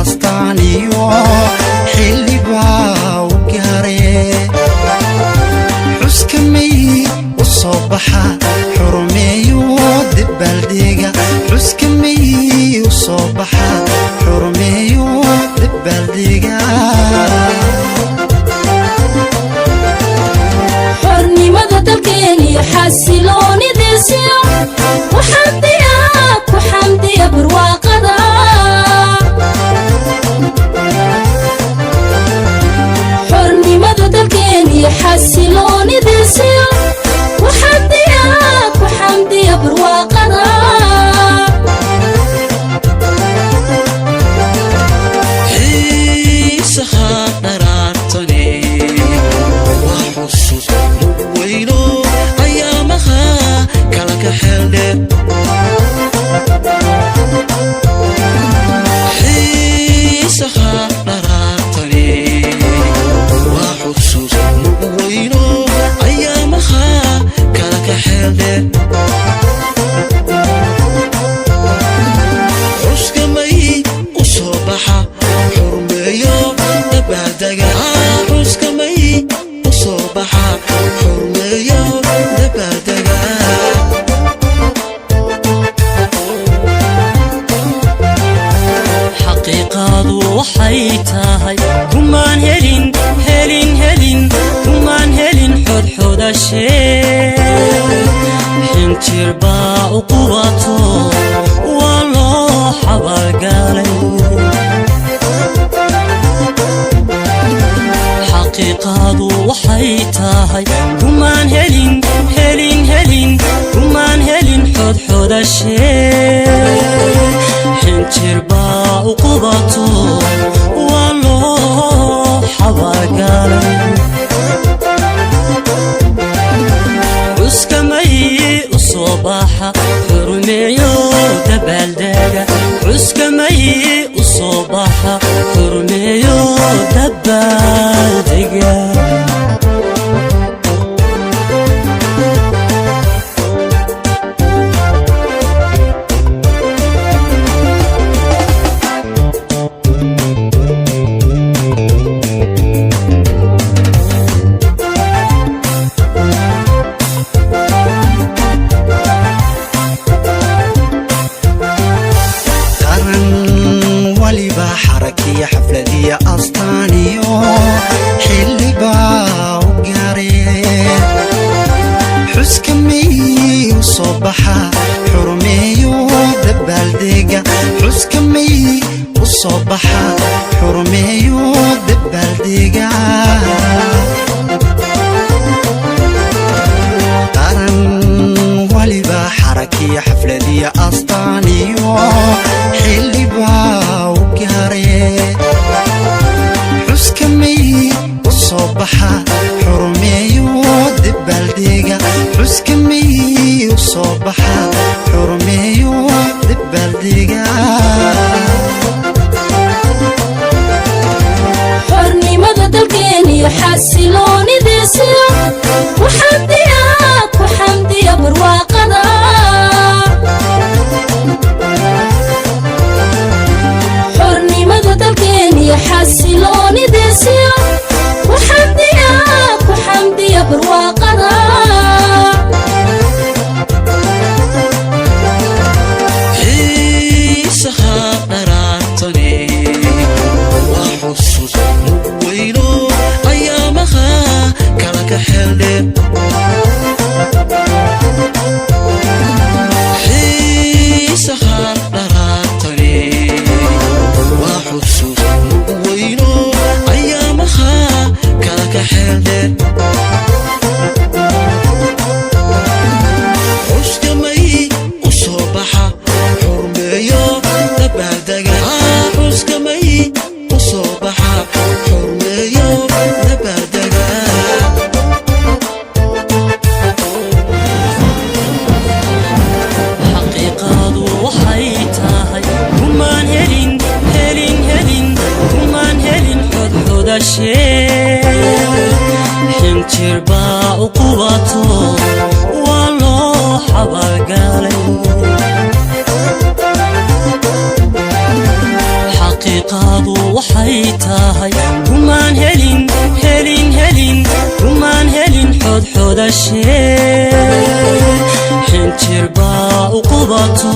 Astaaniyo xillibaa u gaare, xuska May u soo baxa, xurumeeyo dabaaldega. Xuska May u soo baxa, xurumeeyo dabaaldega. Xornimada dalkeeniyo xasiloonidiisiyo ku xamdiya, ku xamdiya barwaaqada. Xornimada dalkeeniyo xasiloonidiisiyo ku xamdiya, ku xamdiya barwaaqada. Xiisaha dharaartani waa xusuus mugweyno, ayaamaha kala ka xeeldheer. Xiisaha dharaartani waa xusuus mugweyno, ayaamaha kala ka xeeldheer. Xuska May u soo baxa, xurmeeyo dabaaldega. Xuska May u soo baxa, xurmeeyo dabaaldega. Xaqiiqaadu waxay tahay kumaan helin, helin, helin, kumaan helin xodxodashe. Xinjir baa u qubato, waa loo xabaalgalay. Xaqiiqaadu waxay tahay kumaan helin, helin, helin, kumaan helin xodxodashe. Xinjir baa u qubato, waa loo xabaalgalay. Xuska May u soo baxa, xurmeeyo dabaaldega. Xuska May u soo baxa, xurmeeyo dabaaldega. Qaran waliba xarakiya, xafladiya, astaaniyo xillibaa u gaare. Xuska May u soo baxa, xurumeeyo dabaaldega. Xuska May u soo baxa, xurumeeyo dabaaldega. Qaran waliba xarakiya, xafladiya, astaaniyo xillibaa u gaare. Xuska May u soo baxa, xurumeeyo dabaaldega. Xuska May u soo baxa, xurumeeyo dabaaldega. Xornimada dalkeeniyo xasiloonidiisiyo ku xamdiya, ku xamdiya barwaaqada. Xornimada dalkeeniyo xasiloonidiisiyo ku xamdiya, ku xamdiya barwaaqada. Xiisaha dharaartani waa xusuus mugweyno, ayaamaha kala ka xeeldheer. Xiisaha dharaartani waa xusuus mugweyno, ayaamaha kala ka xeeldheer. Xuska May u soo baxa, xurmeeyo dabaaldega. Xuska May u soo baxa, xurmeeyo dabaaldega. Xaqiiqaadu waxay tahay kumaan helin, helin, helin, kumaan helin xodxodashe. Xinjir baa u qubato, waa loo xabaalgalay. Xantaadu waxay tahay kumaan helin, helin, helin, kumaan helin xodxodashee, xinjir baa u qubato.